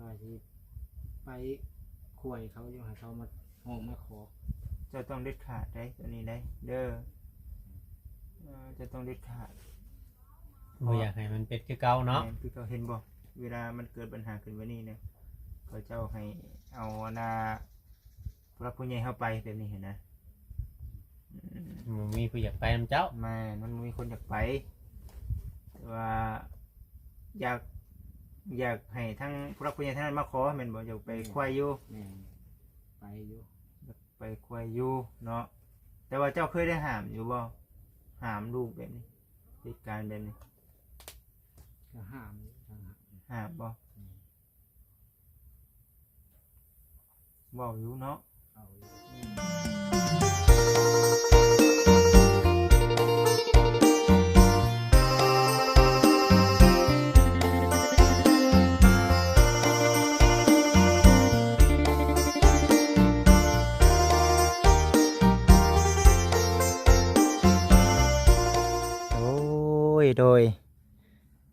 ວ່າຊິໄປຂ້ວຍເຂົາຢູ່ ໃຫ້ເຂົາມາຮ້ອງມາຂໍ. ເຈົ້າຕ້ອງເດັດຂາດໄດ໋ ໂຕນີ້ໄດ໋ ເດີ ເອີ ເຈົ້າຕ້ອງເດັດຂາດ. ບໍ່ຢາກໃຫ້ມັນເປັນຄືເກົ່າເນາະ. ແມ່ນ ຄືເກົ່າ. ເຫັນບໍ່ ເວລາມັນເກີດບັນຫາຂຶ້ນແບບນີ້ນະ ເຂົາເຈົ້າໃຫ້ເອົາອັນນ່າ ຜູ້ຫຼັກຜູ້ໃຫຍ່ເຮົາໄປແບບນີ້ຫັ້ນນະ. ອືມ ບໍ່ມີຜູ້ຢາກໄປນຳເຈົ້າ. ແມ່ນ ມັນບໍ່ມີຄົນຢາກໄປ ແຕ່ວ່າຢາກ ຢາກໃຫ້ທາງຜູ້ຫຼັກຜູ້ໃຫຍ່ທາງນັ້ນມາຂໍແມ່ນບໍ່? ຢາກໄປ ແມ່ນ ໄຂວ້ຢູ່. ແມ່ນ ໄປໄຂວ້ຢູ່ເນາະ. ແຕ່ວ່າເຈົ້າເຄີຍໄດ້ຫ້າມຢູ່ບໍ່? ຫ້າມລູກແບບນີ້ ເຫດການແບບນີ້. ກໍຫ້າມຢູ່ ຫ້າມ. ຫ້າມບໍ່? ແມ່ນ. ເວົ້າຢູ່ເນາະ. ເວົ້າຢູ່. ໂອ້ຍ ໂດຍ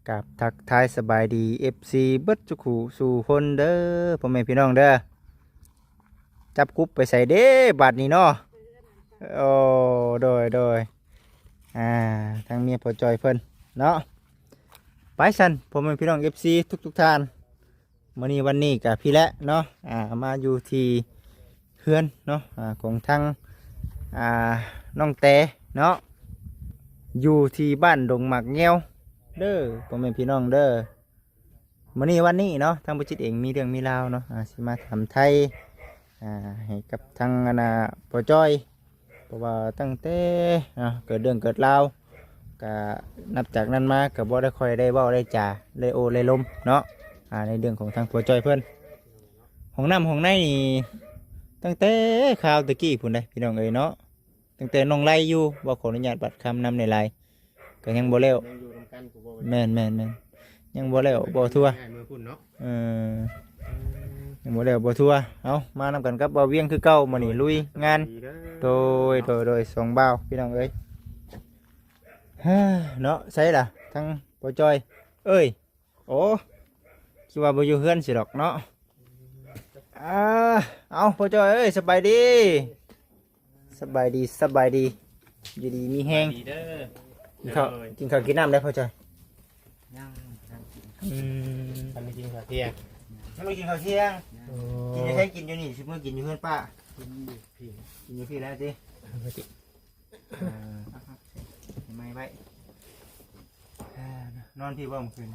ກາບທັກທາຍສະບາຍດີ ເອັຟຊີ ເບິດສູ່ຄູ່ສູ່ຄົນເດີ ພໍ່ແມ່ພີ່ນ້ອງເດີ. ຈັບກຸບໄປໃສເດ້ບາດນີ້ເນາະ? ໂອ້ ໂດຍ ໂດຍ ອ່າ ທາງເມຍພໍ່ຈ້ອຍເພິ່ນເນາະ. ໄປຊັ້ນ ພໍ່ແມ່ພີ່ນ້ອງ ເອັຟຊີ ທຸກໆທ່ານ ມື້ນີ້ວັນນີ້ກະພີ້ແຫຼະເນາະ ອ່າ ມາຢູ່ທີ່ເຮືອນເນາະ ອ່າ ຂອງທາງ ອ່າ ນ້ອງແຕເນາະ ຢູ່ທີ່ບ້ານດົງໝາກແງວເດີ ພໍ່ແມ່ພີ່ນ້ອງເດີ. ມື້ນີ້ວັນນີ້ເນາະ ທາງບໍ່ຈິດເອງມີເລື່ອງມີລາວເນາະ ອ່າ ຊິມາຖາມໄຖ່ ອ່າ ໃຫ້ກັບທາງອັນນ່າພໍ່ຈ້ອຍ ເພາະວ່າຕັ້ງແຕ່ເນາະ ເກີດເລື່ອງເກີດລາວ ກະນັບຈາກນັ້ນມາກະບໍ່ໄດ້ຄ່ອຍໄດ້ເວົ້າໄດ້ຈາ ໄດ້ໂອ້ໄດ້ລົມເນາະ ອ່າ ໃນເລື່ອງຂອງທາງພໍ່ຈ້ອຍເພິ່ນ. ຫ້ອງນ້ຳຫ້ອງໃນນີ້ ຕັ້ງແຕ່ຄາວແຕ່ກີ້ພຸ້ນເດ້ ພີ່ນ້ອງເອີຍເນາະ ຕັ້ງແຕ່ນ້ອງໄລ່ຢູ່ ບໍ່ຂໍອະນຸຍາດບາດຄຳນຳຫຼາຍໆ ກໍຍັງບໍ່ແລ້ວ ຍັງຢູ່ນຳກັນຜູ້ບໍ່ ແມ່ນໆໆ ຍັງບໍ່ແລ້ວບໍ່ທົ່ວ ຍ້າຍເມືອພຸ້ນເນາະ ເອີ ຍັງບໍ່ແລ້ວບໍ່ທົ່ວ. ເອົາ ມານຳກັນກັບບ່າວວຽງຄືເກົ່າ ມື້ນີ້ລຸຍງານ ໂດຍ ໂດຍ ໂດຍ ສອງບ່າວ ພີ່ນ້ອງເອີຍ ເນາະ. ໃສລະ ທາງພໍ່ຈ້ອຍເອີຍ? ໂອ້ ຄືວ່າບໍ່ຢູ່ເຮືອນຊິດອກເນາະ. ອ່າ ເອົາ ພໍ່ຈ້ອຍເອີຍ ສະບາຍດີ. ສະບາຍດີ ສະບາຍດີ ຢູ່ດີມີແຮງ ດີເດີ. ກິນເຂົ້າ ໂດຍ ກິນເຂົ້າກິນນ້ຳແລ້ວພໍ່ຈ້ອຍ? ຍັງ ຍັງກິນ. ອືມ ຍັງບໍ່ກິນເຂົ້າທ່ຽງ ຍັງບໍ່ກິນເຂົ້າທ່ຽງ. ໂອ້ ກິນຢູ່ໃສ? ກິນຢູ່ນີ້ ຊິເມືອກິນຢູ່ເຮືອນປ້າ. ກິນຢູ່ພີ້ ກິນຢູ່ພີ້ແລ້ວຕິ? ເອີ ເອົາ ເອົາ ເອົາໄມ້ໄວ້. ເອີ ນອນພີ້ບໍ່ມື້ຄືນ?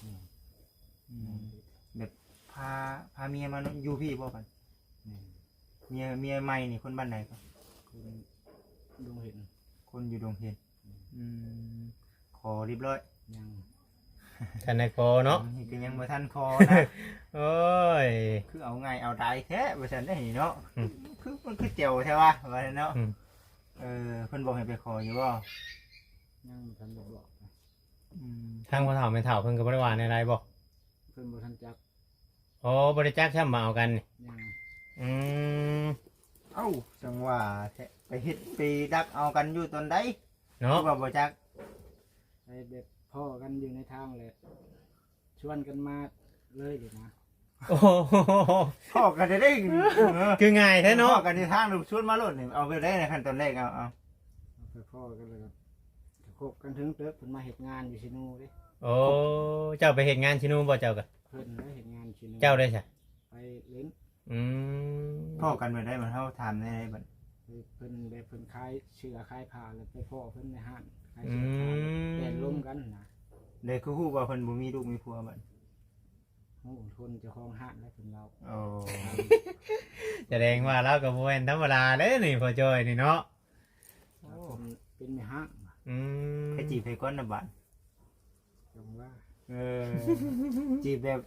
ອືມ ອືມ ແບບພາ ພາເມຍມານອນຢູ່ພີ້ບໍ່ບັດ? ແມ່ນ. ເມຍ ເມຍໃໝ່ນີ້ຄົນບ້ານໃດກໍ? ຄົນດົງເຫັນ. ຄົນຢູ່ດົງເຫັນ. ອືມ ອືມ ຂໍຮຽບຮ້ອຍ? ຍັງ ທັນໄດ້ຂໍເນາະ. ນີ້ກໍຍັງບໍ່ທັນຂໍນະ. ໂອ້ຍ ຄືເອົາງ່າຍເອົາດາຍແທ້ວ່າຊັ້ນເດ້ນີ້ເນາະ. ອືມ ຄືມັນຄືແຈວແທ້ວະ ວ່າຊັ້ນເນາະ. ອືມ ເອີ ເພິ່ນບອກໃຫ້ໄປຂໍຢູ່ບໍ່? ຍັງບໍ່ທັນໄດ້ບອກ. ອືມ ທາງພໍ່ເຖົ້າແມ່ເຖົ້າເພິ່ນກໍບໍ່ໄດ້ວ່າແນວໃດບໍ່? ເພິ່ນບໍ່ທັນຈັກ. ອໍ ບໍ່ໄດ້ຈັກຊ້ຳວ່າເອົາກັນນີ້. ຍັງ. ອືມ ເອົ້າ ຈັ່ງວ່າແທ້ ໄປເຮັດໄປດັກເອົາກັນຢູ່ຕອນໃດເນາະ? ຄືວ່າບໍ່ຈັກ ໄປແບບພໍ້ກັນຢູ່ໃນທາງແຫຼະ ຊວນກັນມາເລີຍນີ້ນະ. ໂອ້ໂຫ ພໍ້ກັນໄດ້ ຄືງ່າຍແທ້ເນາະ. ພໍ້ກັນໃນທາງ ຊວນມາໂລດນີ້. ເອົາແບບໃດໃນຂັ້ນຕອນແລກ? ເອົາ ເອົາ ເອົາໄປພໍ້ກັນແລ້ວກໍ ກໍຄົບກັນເຖິງເຕີບ ເພິ່ນມາເຮັດງານຢູ່ເຊໂນເດ້. ໂອ້ ເຈົ້າໄປເຮັດງານເຊໂນບໍ່? ເຈົ້າກໍ ເພິ່ນໄດ້ເຮັດງານເຊໂນ. ເຈົ້າໄດ້ຊະ? ໄປຫຼິ້ນ. ອືມ ພໍ້ກັນແບບໃດ? ບັດເຮົາຖາມແນວໃດບັດ? ເພິ່ນແບບເພິ່ນຂາຍເສື້ອຂາຍຜ້າ ແລ້ວໄປພໍ້ເພິ່ນໃນຮ້ານຂາຍເສື້ອ ອືມ ຂາຍ ແລ່ນລົມກັນນະ. ແລ້ວຄືຮູ້ວ່າເພິ່ນບໍ່ມີລູກມີຜົວບັດ? ຮູ້ຄົນເຈົ້າຂອງຮ້ານແລ້ວເພິ່ນເວົ້າ. ໂອ້ ສະແດງວ່າລາວກໍບໍ່ແມ່ນທຳມະດາເດ້ນີ້ ພໍ່ຈ້ອຍນີ້ເນາະ. ໂອ້ ເປັນແມ່ຮ້າງ. ອືມ ໃຜຈີບໃຜກ່ອນນະບາດ? ຈັ່ງວ່າ ເອີ ຈີບແບບ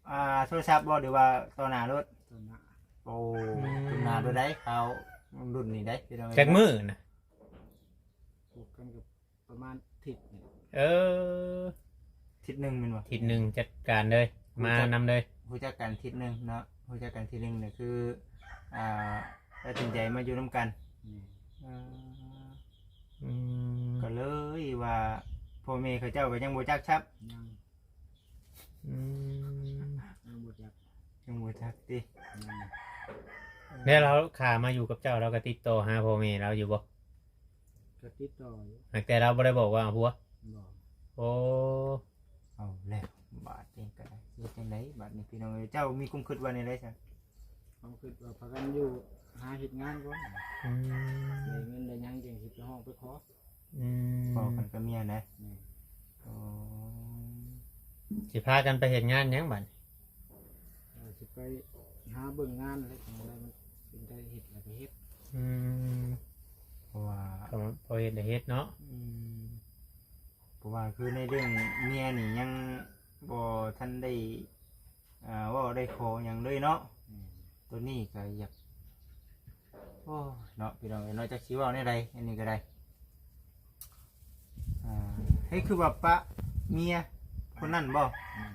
ອ່າ ໂທລະສັບບໍ່ ຫຼືວ່າຕໍ່ໜ້າໂລດ? ຕໍ່ໜ້າ. ໂອ້ ອືມ ຕໍ່ໜ້າໂລດໄດ໋ ເຂົາລຸ້ນນີ້ໄດ໋ ພີ່ນ້ອງເອີຍ. ຈັກມື້ນະ? ຄົບກັນກໍປະມານທິດນີ້. ເອີ ທິດໜຶ່ງແມ່ນບໍ່? ທິດໜຶ່ງຈັດການເລີຍ ມານຳເລີຍ. ຮູ້ຈັກກັນທິດໜຶ່ງເນາະ ຮູ້ຈັກກັນທິດໜຶ່ງນີ້ຄື ອ່າ ຕັດສິນໃຈມາຢູ່ນຳກັນ. ແມ່ນ. ເອີ ອືມ ກໍເລີຍວ່າພໍ່ແມ່ເຂົາເຈົ້າກໍຍັງບໍ່ຈັກຊ້ຳ. ຍັງ. ອືມ ຍັງບໍ່ຈັກ. ຈັກຕິ ແມ່ນ ແລ້ວລາວຂ້າມາຢູ່ກັບເຈົ້າ ລາວກໍຕິດຕໍ່ຫາພໍ່ແມ່ລາວຢູ່ບໍ່? ກໍຕິດຕໍ່ຢູ່ ຫາກແຕ່ລາວບໍ່ໄດ້ບອກວ່າເອົາຜົວ? ບໍ່ ໂອ້ ເອົາແລ້ວ ບາດນີ້ກໍໄດ້ ເຮັດຈັ່ງໃດບາດນີ້ ພີ່ນ້ອງເອີຍ? ເຈົ້າມີຄວາມຄິດວ່າແນວໃດຊະ? ຄວາມຄິດວ່າພາກັນຢູ່ຫາເຮັດງານກ່ອນ ອືມ ໄດ້ເງິນໄດ້ຫຍັງຈັ່ງຊິໄປຮ້ອງໄປຂໍ ອືມ ພໍກັນກັບເມຍນະ ແມ່ນ ໂອ້ ຊິພາກັນໄປເຮັດງານຫຍັງບາດນີ້? ເອີ ຊິໄປຫາເບິ່ງງານແຫຼະ ຈັ່ງໃດມັນເປັນໄດ້ເຮັດແລ້ວກໍເຮັດ ອືມ ເພາະວ່າ ກໍພໍເຮັດໄດ້ເຮັດເນາະ ອືມ ເພາະວ່າຄືໃນເລື່ອງເມຍນີ້ຍັງບໍ່ທັນໄດ້ ອ່າ ເວົ້າໄດ້ຂໍຫຍັງເລີຍເນາະ ອືມ ຕົວນີ້ກໍຢາກ ໂອ້ຍ ເນາະ ພີ່ນ້ອງເອີຍເນາະ ຈັກຊິເວົ້າແນວໃດ ອັນນີ້ກໍໄດ້ ອ່າ ເຮັດຄືວ່າປະເມຍຜູ້ນັ້ນບໍ່? ອືມ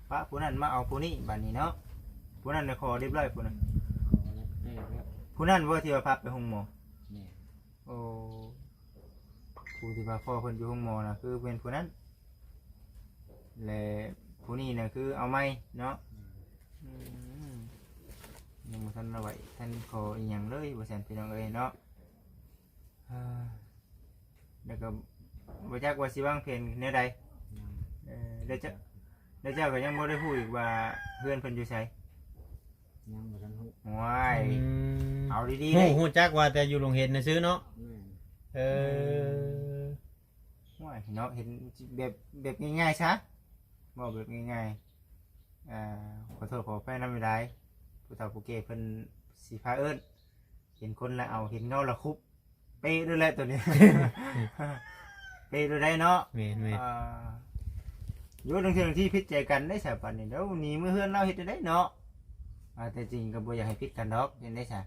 ປະຜູ້ນັ້ນມາເອົາຜູ້ນີ້ບາດນີ້ເນາະ ຜູ້ນັ້ນໄດ້ຂໍຮຽບຮ້ອຍ ຜູ້ນັ້ນ ຂໍແລ້ວ ແຕ່ແລ້ວ ຜູ້ນັ້ນບໍ່ທີ່ວ່າພາໄປໂຮງໝໍ? ແມ່ນ ໂອ້ ຜູ້ທີ່ວ່າພໍ່ເພິ່ນຢູ່ໂຮງໝໍນະ ຄືແມ່ນຜູ້ນັ້ນ ແລະ ຜູ້ນີ້ນະຄືເອົາໃໝ່ເນາະ ອືມ ອືມ ຍັງບໍ່ທັນໄດ້ໄຫວ້ ທັນຂໍອີ່ຫຍັງເລີຍວ່າຊັ້ນ ພີ່ນ້ອງເອີຍເນາະ ເອີ ແລ້ວກໍບໍ່ຈັກວ່າຊິວາງແຜນແນວໃດ ຍັງ ເອີ ແລ້ວເຈົ້າ ແລ້ວເຈົ້າກໍຍັງບໍ່ໄດ້ຮູ້ອີກວ່າເຮືອນເພິ່ນຢູ່ໃສ? ຍັງບໍ່ທັນຮູ້ ໂອ້ຍ ອືມ ເອົາດີໆ ຮູ້ ເດ້ ຮູ້ຈັກວ່າແຕ່ຢູ່ໂຮງຮຽນຊື່ໆເນາະ ແມ່ນ ເອີ ໂອ້ຍ ເນາະ ເຫັນແບບ ແບບງ່າຍໆຊະ ເວົ້າແບບງ່າຍໆ ອ່າ ຂໍໂທດຂໍອະໄພນຳຫຼາຍ ຜູ້ເຖົ້າຜູ້ແກ່ເພິ່ນຊິພາເອີ້ນ ເຫັນຄົນລະເອົາ ເຫັນເງົາລະຄຸບ ເປະໂລດແຫຼະໂຕນີ້ ເປະໂລດໄດ໋ເນາະ ແມ່ນໆ ອ່າ ຢູ່ ລາງເທື່ອລາງທີຜິດໃຈກັນໄດ໋ຊະ ປານນີ້ ດຽວໜີເມືອເຮືອນລາວເຮັດແນວໃດເນາະ ອ່າ ແຕ່ຈິງກໍບໍ່ຢາກໃຫ້ຜິດກັນດອກ ເຫັນໄດ໋ຊະ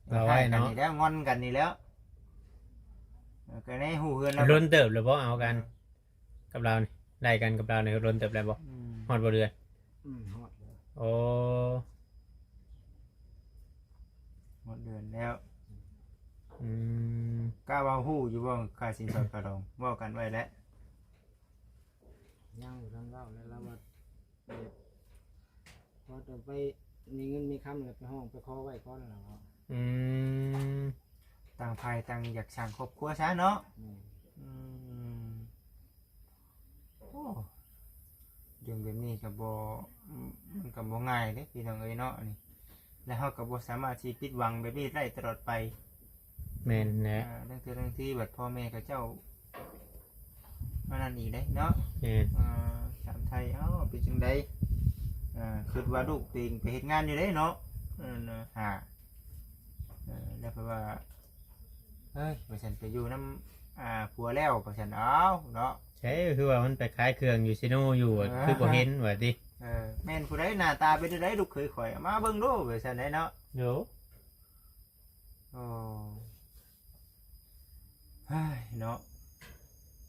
ເວົ້າໄວ້ເນາະ ຮ້າຍກັນນີ້ແຫຼະ ງອນກັນນີ້ແຫຼະ ເອີ ກໍໃນຮູ້ເຮືອນລາວ ດົນເຕີບແລ້ວບໍ່ເອົາກັນ ເອີ ກັບລາວນີ້ ໄລ່ກັນກັບລາວນີ້ດົນເຕີບແລ້ວບໍ່? ອືມ ຮອດບໍ່ເດືອນ? ອືມ ຮອດແລ້ວ ໂອ້ ຮອດເດືອນແລ້ວ ອືມ ກະວ່າຮູ້ຢູ່ບໍ່ ຄ່າສິນສອດຄ່າດອງ ເວົ້າກັນໄວ້ແລ້ວ? ຍັງບໍ່ທັນເວົ້າແລ້ວ ລາວວ່າ ພໍແຕ່ໄປມີເງິນມີຄຳແລ້ວໄປຮ້ອງໄປຂໍໄວ້ກ່ອນແລ້ວເນາະ ອືມ ຕ່າງຝ່າຍຕ່າງຢາກສ້າງຄອບຄົວຊະເນາະ ແມ່ນ ອືມ ໂອ້ ເລື່ອງແບບນີ້ກໍບໍ່ ມັນກໍບໍ່ງ່າຍເດ້ພີ່ນ້ອງເອີຍເນາະ ອັນນີ້ ແລະເຮົາກໍບໍ່ສາມາດຊິຜິດຫວັງແບບນີ້ໄດ້ຕະຫຼອດໄປ ແມ່ນແຫຼະ ອ່າ ລາງເທື່ອລາງທີບັດພໍ່ແມ່ເຂົາເຈົ້າ ອັນນັ້ນອີກເດ້ເນາະ ແມ່ນ ອ່າ ຖາມໄຖ່ ເອົ້າ ເປັນຈັ່ງໃດ ອ່າ ຄິດວ່າລູກຕົວເອງໄປເຮັດງານຢູ່ເດ້ເນາະ ເອີ ຫາ ເອີ ແລ້ວເພິ່ນວ່າ ເອີຍ ວ່າຊັ້ນ ໄປຢູ່ນຳ ອ່າ ຜົວແລ້ວ ວ່າຊັ້ນ ເອົ້າ ເນາະ ໃຊ່ ຄືວ່າມັນໄປຂາຍເຄື່ອງຢູ່ເຊໂນຢູ່ ເອີ ຄືບໍ່ເຫັນວ່າຕິ ເອີ ແມ່ນຜູ້ໃດ ໜ້າຕາເປັນຈັ່ງໃດ ລູກເຂີຍຂ້ອຍ ເອົາມາເບິ່ງດູ ວ່າຊັ້ນໄດ໋ເນາະ ໂດ ໂອ້ ເຮີ້ຍ ເນາະ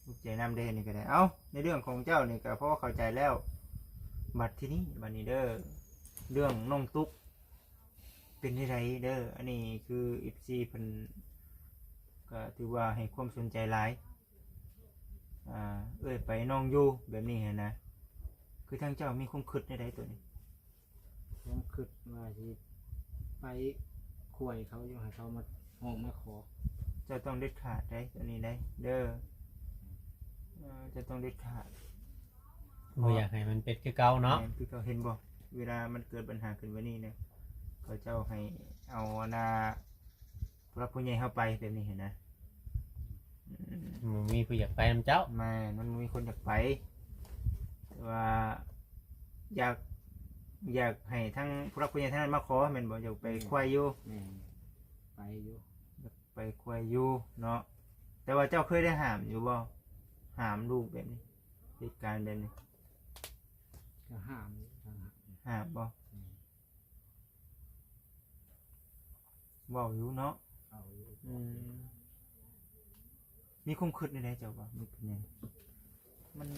ທຸກໃຈນຳເດ້ນີ້ກໍໄດ້ ເອົ້າ ໃນເລື່ອງຂອງເຈົ້ານີ້ກໍພໍເຂົ້າໃຈແລ້ວ ບັດທີນີ້ ບັດນີ້ເດີ ເລື່ອງນ້ອງຕຸກ ເປັນຈັ່ງໃດເດີ ອັນນີ້ຄືເອັຟຊີເພິ່ນກໍຖືວ່າໃຫ້ຄວາມສົນໃຈຫຼາຍ ອ່າ ເອື້ອຍໄປນ້ອງຢູ່ແບບນີ້ຫັ້ນນະ ຄືທາງເຈົ້າມີຄວາມຄິດແນວໃດໂຕນີ້? ຍັງຄິດວ່າຊິໄປຄຸຍເຂົາຢູ່ ໃຫ້ເຂົາມາຮ້ອງມາຂໍ ເຈົ້າຕ້ອງເດັດຂາດໄດ໋ ໂຕນີ້ໄດ໋ເດີ ເຈົ້າຕ້ອງເດັດຂາດ ບໍ່ຢາກໃຫ້ມັນເປັນຄືເກົ່າເນາະ ແມ່ນ ຄືເກົ່າ ເຫັນບໍ່ ເວລາມັນເກີດບັນຫາຂຶ້ນແບບນີ້ນະ ເຂົາເຈົ້າໃຫ້ເອົາອັນນ່າ ຜູ້ຫຼັກຜູ້ໃຫຍ່ເຮົາໄປແບບນີ້ຫັ້ນນະ ອືມ ບໍ່ມີຜູ້ຢາກໄປນຳເຈົ້າ ແມ່ນ ມັນບໍ່ມີຄົນຢາກໄປ ແຕ່ວ່າຢາກ ຢາກໃຫ້ທາງຜູ້ຫຼັກຜູ້ໃຫຍ່ທາງນັ້ນມາຂໍແມ່ນບໍ່? ຢາກໄປ ແມ່ນ ຄວາຍຢູ່ ແມ່ນ ໄປຢູ່ ຢາກໄປຄວາຍຢູ່ເນາະ ແຕ່ວ່າເຈົ້າເຄີຍໄດ້ຫ້າມຢູ່ບໍ່? ຫ້າມລູກແບບນີ້ ເຫດການແບບນີ້ ກໍຫ້າມຢູ່ ຫ້າມ ຫ້າມບໍ່? ແມ່ນ ເວົ້າຢູ່ເນາະ ເວົ້າຢູ່ ອືມ ມີຄວາມຄິດແນວໃດເຈົ້າວ່າ ມັນເປັນຫຍັງ? ມັນ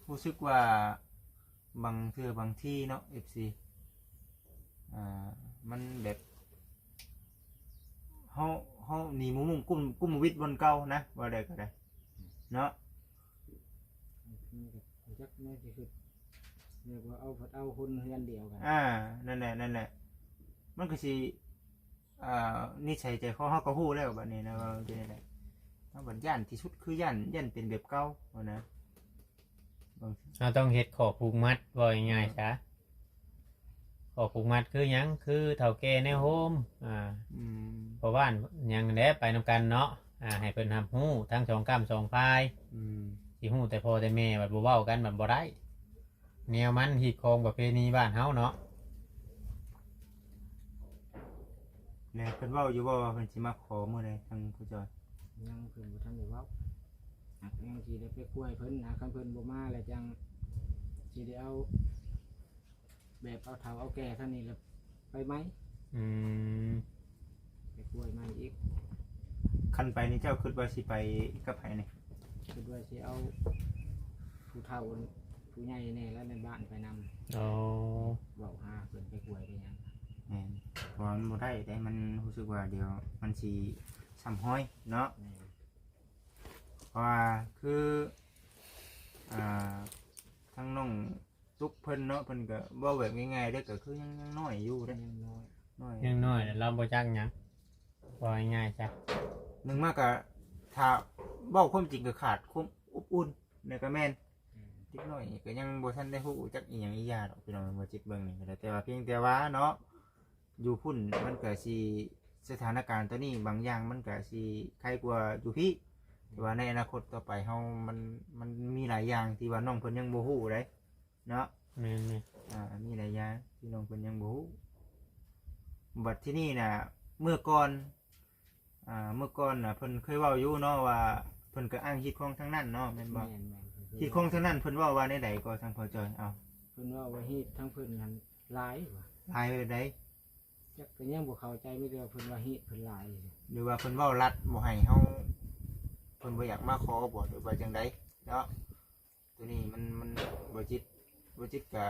ຮູ້ສຶກວ່າບາງເທື່ອບາງທີເນາະ ເອັຟຊີ ອ່າ ມັນແບບ ເຮົາ ເຮົາໜີໝູ່ມຸ້ງກຸ້ມ ກຸ້ມວິດບ່ອນເກົ່ານະ ວ່າໄດ້ກໍໄດ້ ເນາະ ມັນກໍບໍ່ຈັກແນວຊິຄິດ ແລ້ວກໍເອົາ ເອົາຄົນເຮືອນດຽວກັນ ອ່າ ນັ້ນແຫຼະ ນັ້ນແຫຼະ ມັນກໍຊິ ອ່າ ນິໄສໃຈຄໍເຮົາກໍຮູ້ແລ້ວບັດນີ້ນະ ວ່າມັນເປັນຈັ່ງໃດ. ເຮົາບັດຢ້ານທີ່ສຸດຄືຢ້ານ ຢ້ານເປັນແບບເກົ່າຫັ້ນນະ. ເຮົາຕ້ອງເຮັດຂໍ້ຜູກມັດ ເວົ້າງ່າຍໆຊະ ຂໍ້ຜູກມັດຄືຫຍັງ? ຄືເຖົ້າແກ່ໃນໂຮມ ອ່າ ອືມ ພໍ່ບ້ານຫຍັງແຫຼະ ໄປນຳກັນເນາະ ອ່າ ໃຫ້ເພິ່ນຮັບຮູ້ທັງສອງກ້ຳສອງຝ່າຍ ອືມ ຊິຮູ້ແຕ່ພໍ່ແຕ່ແມ່ ບັດບໍ່ເວົ້າກັນ ບັດບໍ່ໄດ້ ແນວມັນຮີດຄອງປະເພນີບ້ານເຮົາເນາະ. ແລ້ວເພິ່ນເວົ້າຢູ່ບໍ່ວ່າເພິ່ນຊິມາຂໍມື້ໃດ ທາງຜູ້ຈອຍ? ຍັງ ເພິ່ນບໍ່ທັນໄດ້ເວົ້າ ຫາກຍັງຊິໄດ້ໄປຄຸຍເພິ່ນ ຫາກຄັນເພິ່ນບໍ່ມາແລ້ວຈັ່ງຊິໄດ້ເອົາ ແບບເອົາເຖົ້າເອົາແກ່ທາງນີ້ແລ້ວໄປໃໝ່ ອືມ ໄປປ່ວຍໃໝ່ອີກ. ຄັນໄປນີ້ເຈົ້າຄິດວ່າຊິໄປກັບໃຜນີ້? ຄິດວ່າຊິເອົາຜູ້ເຖົ້າ ຜູ້ໃຫຍ່ແດ່ແລ້ວໃນບ້ານໄປນຳ. ອໍ ເວົ້າຫາເພິ່ນໄປປ່ວຍໄປຫຍັງ. ແມ່ນ ເພາະວ່າມັນບໍ່ໄດ້ເດ້ ມັນຮູ້ສຶກວ່າດຽວມັນຊິຊ້ຳຮອຍເນາະ. ແມ່ນ ເພາະວ່າຄື ອ່າ ທາງນ້ອງຕຸກເພິ່ນເນາະ ເພິ່ນກໍເວົ້າແບບງ່າຍໆເດ້ ກໍຄືຍັງ ຍັງນ້ອຍຢູ່ເດ້ ຍັງນ້ອຍ ນ້ອຍ ຍັງນ້ອຍ ແລ້ວລາວບໍ່ຈັກຫຍັງ ເວົ້າງ່າຍໆຊະ. ໜຶ່ງມາກໍ ຖ້າເວົ້າຄວາມຈິງກໍຂາດຄວາມອົບອຸ່ນ ແລ້ວກໍແມ່ນ ອືມ ເດັກນ້ອຍກໍຍັງບໍ່ທັນໄດ້ຮູ້ຈັກອີ່ຫຍັງອີ່ຢ່າດອກ ພີ່ນ້ອງ ບໍ່ຈິດເບິ່ງນີ້ກໍໄດ້ ແຕ່ວ່າພຽງແຕ່ວ່າເນາະ ຢູ່ພຸ້ນມັນກະຊິ ສະຖານະການຕອນນີ້ບາງຢ່າງມັນກະຊິໄຄກວ່າຢູ່ພີ້ ແຕ່ວ່າໃນອະນາຄົດຕໍ່ໄປເຮົາ ມັນ ມັນມີຫຼາຍຢ່າງທີ່ວ່ານ້ອງເພິ່ນຍັງບໍ່ຮູ້ເດ້ເນາະ. ແມ່ນໆ ອ່າ ມີຫຼາຍຢ່າງທີ່ນ້ອງເພິ່ນຍັງບໍ່ຮູ້. ບັດທີນີ້ນະ ເມື່ອກ່ອນ ອ່າ ເມື່ອກ່ອນນະ ເພິ່ນເຄີຍເວົ້າຢູ່ເນາະວ່າ ເພິ່ນກໍອ້າງຮີດຄອງທາງນັ້ນເນາະ ແມ່ນບໍ່? ແມ່ນໆ ເພິ່ນເຄີຍ ຮີດຄອງທາງນັ້ນເພິ່ນເວົ້າວ່າແນວໃດກໍ ທາງພໍ່ຈ້ອຍ? ເອົ້າ ເພິ່ນເວົ້າວ່າຮີດທາງເພິ່ນຫັ້ນ ຫຼາຍວ່າ ຫຼາຍແບບໃດ? ຈັກກໍຍັງບໍ່ເຂົ້າໃຈ ມີແຕ່ວ່າເພິ່ນວ່າຮີດເພິ່ນຫຼາຍ ຫຼືວ່າເພິ່ນເວົ້າລັດບໍ່ໃຫ້ເຮົາ ເພິ່ນບໍ່ຢາກມາຂໍບໍ່ ຫຼືວ່າຈັ່ງໃດເນາະ? ໂຕນີ້ມັນ ມັນ ບໍ່ຈິດ ບໍ່ຈິດກະ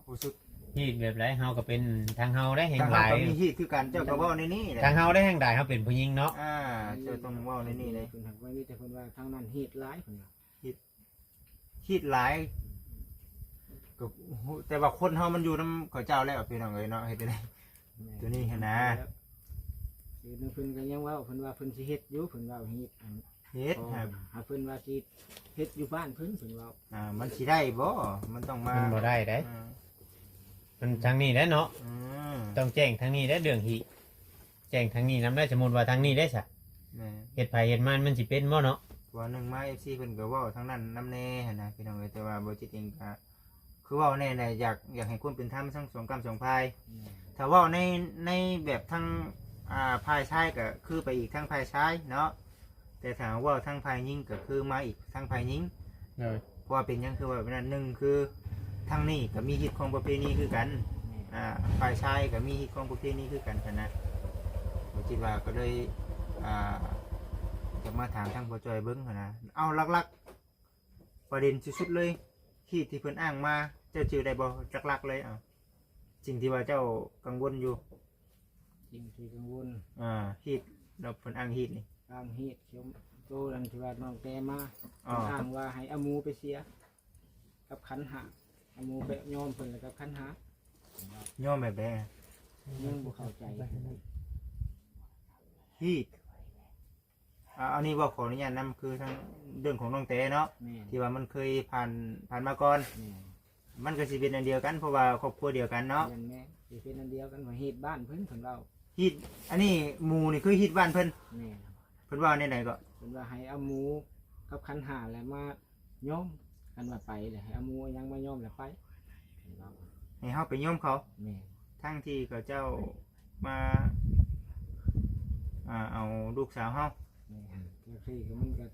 ຮູ້ສຶກ ຮີດແບບໃດ ເຮົາກໍເປັນ ທາງເຮົາໄດ້ແຮ່ງຫຼາຍ ກໍມີຮີດຄືກັນ ເຈົ້າກໍເວົ້າໃນນີ້ແຫຼະ ທາງເຮົາໄດ້ແຮ່ງຫຼາຍ ເຮົາເປັນຜູ້ຍິງເນາະ. ອ່າ ເຈົ້າຕ້ອງເວົ້າໃນນີ້ເດ້ ເພິ່ນຫາກວ່າມີແຕ່ເພິ່ນວ່າທາງນັ້ນຮີດຫຼາຍ ເພິ່ນວ່າ ຮີດ ຮີດຫຼາຍ ກໍ ແຕ່ວ່າຄົນເຮົາມັນຢູ່ນຳເຂົາເຈົ້າແລ້ວ ພີ່ນ້ອງເອີຍເນາະ ເຮັດຈັ່ງໃດ? ແມ່ນ ໂຕນີ້ຫັ້ນນະ ຄືເພິ່ນກໍຍັງເວົ້າ ເພິ່ນວ່າເພິ່ນຊິເຮັດຢູ່ ເພິ່ນວ່າເຮັດອັນ ເຮັດ ຂອງ ຫາ ຫາເພິ່ນວ່າຊິເຮັດຢູ່ບ້ານເພິ່ນ ເພິ່ນເວົ້າ ອ່າ ມັນຊິໄດ້ບໍ່? ມັນຕ້ອງມາ ມັນບໍ່ໄດ້ເດ້ ອ່າ ມັນທາງນີ້ແຫຼະເນາະ ອືມ ຕ້ອງແຈ້ງທາງນີ້ແຫຼະ ເລື່ອງຮີດ ແຈ້ງທາງນີ້ນຳໄດ້ ສົມມຸດວ່າທາງນີ້ໄດ້ຊະ ແມ່ນ ເຮັດໃຜເຮັດມັນ ມັນຊິເປັນບໍ່ເນາະ? ເພາະວ່າໜຶ່ງມາ ເອັຟຊີ ເພິ່ນກໍເວົ້າທາງນັ້ນນຳແດ່ຫັ້ນນະ ພີ່ນ້ອງເອີຍ ແຕ່ວ່າບໍ່ຈິດເອງກໍ ຄືເວົ້າແນ່ນະ ຢາກ ຢາກໃຫ້ຄວາມເປັນທຳທັງສອງກ້ຳສອງຝ່າຍ ແມ່ນ ຖ້າເວົ້າໃນ ໃນແບບທາງ ອ່າ ຝ່າຍຊາຍກໍຄືໄປອີກທາງຝ່າຍຊາຍເນາະ ແຕ່ຖ້າເວົ້າທາງຝ່າຍຍິງກໍຄືມາອີກທາງຝ່າຍຍິງ ໂດຍ ເພາະວ່າເປັນຫຍັງຄືວ່າແບບນັ້ນ? ໜຶ່ງຄືທາງນີ້ກໍມີຮີດຄອງປະເພນີຄືກັນ ແມ່ນ ອ່າ ຝ່າຍຊາຍກໍມີຮີດຄອງປະເພນີຄືກັນຫັ້ນນະ ຂ້ອຍຄິດວ່າກໍເລີຍ ອ່າ ຢາກມາຖາມທາງພໍ່ຈ້ອຍເບິ່ງຫັ້ນນະ. ເອົາ ຫຼັກໆ ປະເດັນສຸດໆເລີຍ ຮີດທີ່ເພິ່ນອ້າງມາ ເຈົ້າຈື່ໄດ້ບໍ່? ຫຼັກໆເລີຍ ເອົາ ສິ່ງທີ່ວ່າເຈົ້າກັງວົນຢູ່ ສິ່ງທີ່ກັງວົນ ອ່າ ຮີດເນາະ ເພິ່ນອ້າງຮີດນີ້ ອ້າງຮີດ ໂຕນັ້ນທີ່ວ່ານ້ອງແຕ່ມາ ອໍ ເພິ່ນອ້າງວ່າໃຫ້ເອົາໝູໄປເສຍກັບຂັນຫ້າ ເອົາໝູໄປຍອມເພິ່ນແລ້ວກັບຂັນຫ້າ ຍອມແບບໃດ? ຍັງບໍ່ເຂົ້າໃຈ ຮີດ ອ່າ ອັນນີ້ເວົ້າຂໍອະນຸຍາດນຳ ຄືທາງເລື່ອງຂອງນ້ອງແຕເນາະ ແມ່ນ ທີ່ວ່າມັນເຄີຍຜ່ານ ຜ່ານມາກ່ອນ ແມ່ນ ມັນກໍຊິເປັນອັນດຽວກັນ ເພາະວ່າຄອບຄົວດຽວກັນເນາະ ແມ່ນໆ ຊິເປັນອັນດຽວກັນ ວ່າຮີດບ້ານເພິ່ນ ເພິ່ນເວົ້າ ຮີດ ອັນນີ້ໝູນີ້ຄືຮີດບ້ານເພິ່ນ ແມ່ນ ເພິ່ນເວົ້າແນວໃດກໍ? ເພິ່ນວ່າໃຫ້ເອົາໝູກັບຂັນຫ້າແລ້ວມາຍອມ ຄັນວ່າໄປແລ້ວໃຫ້ເອົາໝູເອົາຫຍັງມາຍອມແລ້ວໄປ ເພິ່ນເວົ້າ ໃຫ້ເຮົາໄປຍອມເຂົາ ແມ່ນ ທັງທີ່ເຂົາເຈົ້າ ມາ ອ່າ ເອົາລູກສາວເຮົາ ແມ່ນ ຈັ່ງຊີ້ກໍມັນກໍ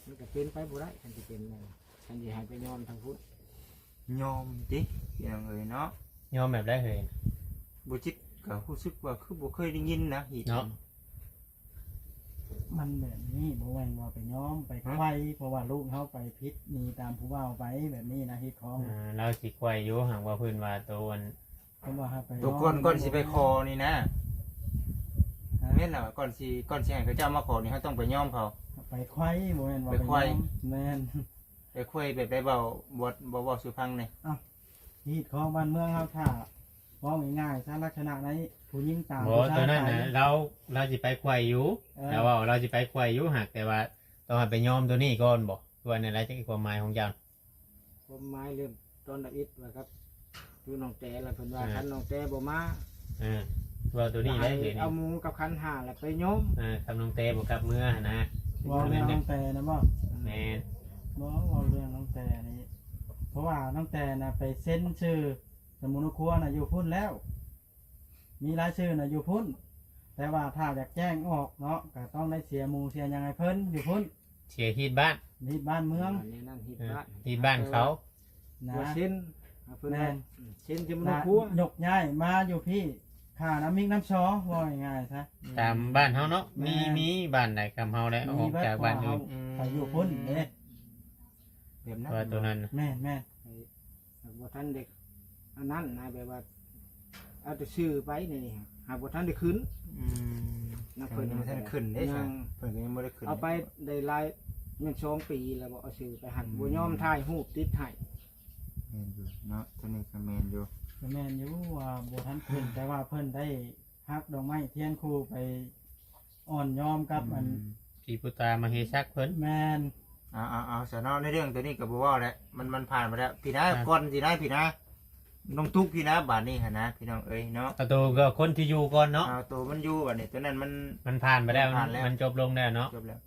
ມັນກໍເປັນໄປບໍ່ໄດ້ ຄັນຊິເປັນແນວນັ້ນ ຄັນຊິໃຫ້ໄປຍອມທາງພຸ້ນ ຍອມຕິ ພີ່ນ້ອງເອີຍເນາະ ຍອມແບບໃດເຮີ້ຍ? ບໍ່ຈິດກໍຮູ້ສຶກວ່າຄືບໍ່ເຄີຍໄດ້ຍິນນະ ເນາະ ມັນແບບນີ້ ບໍ່ແມ່ນວ່າໄປຍອມ ໄປ ຮະ? ໄຂວ້ ເພາະວ່າລູກເຮົາໄປຜິດໜີຕາມຜູ້ບ່າວໄປ ແບບນີ້ນະ ຮີດຄອງ ອ່າ ລາວຊິໄຂວ້ຢູ່ ຫາກວ່າເພິ່ນວ່າໂຕອັນ ເພິ່ນວ່າໃຫ້ໄປ ໂຕກ່ອນ ຍອມ ກ່ອນຊິໄປຂໍນີ້ນະ ຮະ? ແມ່ນລະ ກ່ອນຊິ ກ່ອນຊິໃຫ້ເຂົາເຈົ້າມາຂໍນີ້ ເຮົາຕ້ອງໄປຍອມເຂົາ ໄປໄຂວ້ ບໍ່ແມ່ນວ່າໄປຍອມ ໄປໄຂວ້ ແມ່ນ ໄປໄຂວ້ແບບໃດ ເວົ້າ ບໍ່ ບໍ່ເວົ້າສູ່ຟັງແດ່. ເອົ້າ ຮີດຄອງບ້ານເມືອງເຮົາ ຖ້າເວົ້າງ່າຍໆຊະ ລັກສະນະໃນຜູ້ຍິງຕາມຜູ້ຊາຍ ບໍ່ ຕອນນັ້ນນະ ໄປ ລາວ ລາວຊິໄປໄຂວ້ຢູ່ ເອີ ລາວເວົ້າລາວຊິໄປໄຂວ້ຢູ່ ຫາກແຕ່ວ່າຕ້ອງໃຫ້ໄປຍອມໂຕນີ້ກ່ອນບໍ ຄືວ່າແນວໃດ ຈັກຄວາມໝາຍຂອງເຈົ້າ? ຄວາມໝາຍເລີ່ມຕອນທຳອິດວ່າກັບ ຄືນ້ອງແຕລະ ເພິ່ນວ່າ ອ່າ ຄັນນ້ອງແຕບໍ່ມາ ອ່າ ເວົ້າໂຕນີ້ແຫຼະ ເອົາໝູກັບຂັນຫ້າລະໄປໂຍມ ອ່າ ຄັນນ້ອງແຕບໍ່ກັບເມືອຫັ້ນນະ ເວົ້າເລື່ອງນ້ອງແຕນະບໍ? ແມ່ນ ບໍ່ ເວົ້າເລື່ອງນ້ອງແຕນີ້ ເພາະວ່ານ້ອງແຕນະໄປເຊັນຊື່ສະໝຸນຄົວນະຢູ່ພຸ້ນແລ້ວ ມີລາຍຊື່ນະຢູ່ພຸ້ນ ແຕ່ວ່າຖ້າຢາກແຈ້ງອອກເນາະ ກໍຕ້ອງໄດ້ເສຍໝູເສຍຫຍັງໃຫ້ເພິ່ນຢູ່ພຸ້ນ ເສຍຮີດບ້ານ ຮີດບ້ານເມືອງ ອ່າ ແນວນັ້ນຮີດ ເອີ ບ້ານ ຮີດບ້ານເຂົານະ ວ່າເຊັນ ເພິ່ນ ແມ່ນ ເຊັນຈຳນວນຄົວ ນະ ຍົກຍ້າຍມາຢູ່ພີ້ ຄ່ານ້ຳມິກນ້ຳຊໍ ເວົ້າງ່າຍໆຊະ ຕາມບ້ານເຮົາເນາະ ມີ ແມ່ນ ມີບ້ານໃດກຳເຮົາແຫຼະ ມີ ອອກຈາກບ້ານອື່ນ ເພາະວ່າເຮົາໄປຢູ່ພຸ້ນເດ້ ແບບນັ້ນ ວ່າໂຕນັ້ນ ແມ່ນໆ ຫາກບໍ່ທັນໄດ້ອັນນັ້ນນະ ແບບວ່າເອົາແຕ່ຊື່ໄປນີ້ ຫາກບໍ່ທັນໄດ້ຂຶ້ນ ອືມ ນຳເພິ່ນ ຍັງບໍ່ທັນຂຶ້ນເດ້ ຍັງ ເພິ່ນກໍຍັງບໍ່ໄດ້ຂຶ້ນ ເອົາໄປໄດ້ຫຼາຍ ແມ່ນສອງປີແລ້ວບໍ່ ເອົາຊື່ໄປຫັ້ນ ອືມ ບໍ່ຍອມຖ່າຍຮູບຕິດໃຫ້ ແມ່ນຢູ່ເນາະ ໂຕນີ້ກໍແມ່ນຢູ່ ກໍແມ່ນຢູ່ວ່າບໍ່ທັນຂຶ້ນ ແຕ່ວ່າເພິ່ນໄດ້ ຮັກດອກໄມ້ທຽນຄູ່ໄປອ່ອນຍອມກັບ ອືມ ອັນ ຜີປູຕາມະເຫສັກເພິ່ນ ແມ່ນ ເອົາ ເອົາ ເອົາຊະເນາະ ໃນເລື່ອງໂຕນີ້ກໍບໍ່ເວົ້າແຫຼະ ມັນ ມັນຜ່ານໄປແລ້ວ ພີ້ນະ ອ່າ ກ່ອນຊິນະ ພີ້ນະ ນ້ອງຕຸກພີ້ນະ ບາດນີ້ຫັ້ນນະ ພີ່ນ້ອງເອີຍເນາະ ເອົາໂຕກໍຄົນທີ່ຢູ່ກ່ອນເນາະ ເອົາໂຕມັນຢູ່ ບາດນີ້ໂຕນັ້ນມັນ ມັນຜ່ານໄປແລ້ວ ມັນຜ່ານແລ້ວ ມັນຈົບລົງແລ້ວເນາະ ຈົບແລ້ວ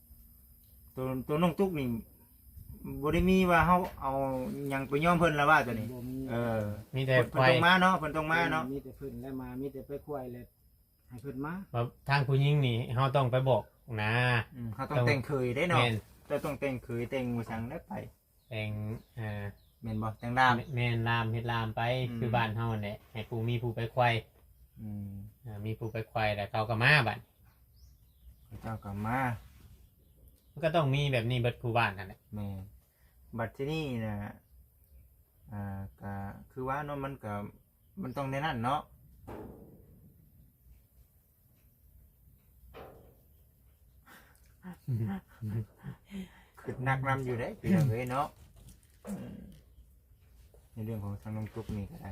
ໂຕ ໂຕນ້ອງຕຸກນີ້ ບໍ່ໄດ້ມີວ່າເຮົາເອົາຫຍັງໄປຍອມເພິ່ນລະວ່າໂຕນີ້ ບໍ່ມີ ເອີ ມີແຕ່ເພິ່ນ ເພິ່ນຕ້ອງມາເນາະ ເພິ່ນຕ້ອງມາເນາະ ມີແຕ່ເພິ່ນແຫຼະມາ ມີແຕ່ໄປຄວາຍແຫຼະ ໃຫ້ເພິ່ນມາ ວ່າທາງຜູ້ຍິງນີ້ເຮົາຕ້ອງໄປບອກນະ ອືມ ເຮົາຕ້ອງ ຕ້ອງ ແຕ່ງເຂີຍເດ້ເນາະ ແມ່ນ ເຈົ້າຕ້ອງແຕ່ງເຂີຍແຕ່ງຫຍັງແລ້ວໄປ ແຕ່ງ ອ່າ ແມ່ນບໍ່ ແຕ່ງລາມ ແມ່ນ ລາມ ເຮັດລາມໄປ ອືມ ຄືບ້ານເຮົາຫັ້ນແຫຼະ ໃຫ້ຜູ້ມີຜູ້ໄປໄຂວ້ ອືມ ອ່າ ມີຜູ້ໄປໄຂວ້ແລ້ວເຂົາກໍມາບັດ ເຂົາເຈົ້າກໍມາ ມັນກໍຕ້ອງມີແບບນີ້ເບິດຄູ່ບ້ານຫັ້ນແຫຼະ ແມ່ນ ບັດທີນີ້ນະ ອ່າ ກໍຄືວ່າເນາະ ມັນກໍ ມັນຕ້ອງແນວນັ້ນເນາະ ຄຶດໜັກນຳຢູ່ເດ້ ພີ່ນ້ອງເອີຍເນາະ ອືມ ໃນເລື່ອງຂອງທາງນ້ອງຕຸກນີ້ກໍໄດ້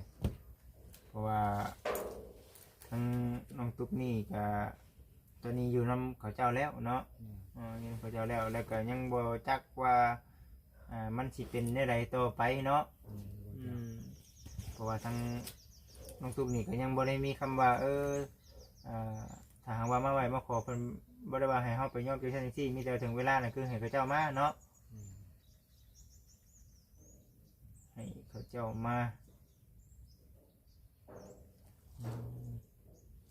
ເພາະວ່າທາງນ້ອງຕຸກນີ້ກໍ ຕອນນີ້ຢູ່ນຳເຂົາເຈົ້າແລ້ວເນາະ ອືມ ເອີ ຢູ່ນຳເຂົາເຈົ້າແລ້ວ ແລ້ວກໍຍັງບໍ່ຈັກວ່າ ອ່າ ມັນຊິເປັນແນວໃດຕໍ່ໄປເນາະ ອືມ ອືມ ເພາະວ່າທາງນ້ອງຕຸກນີ້ກໍຍັງບໍ່ໄດ້ມີຄຳວ່າ ເອີ ອ່າ ຖ້າຫາກວ່າມາໄຫວ້ມາຂໍເພິ່ນ ບໍ່ໄດ້ວ່າໃຫ້ເຮົາໄປຍອມຈັ່ງຊັ້ນຈັ່ງຊີ້ ມີແຕ່ເຖິງເວລານັ້ນຄືໃຫ້ເຂົາເຈົ້າມາເນາະ ອືມ ໃຫ້ເຂົາເຈົ້າມາ ອືມ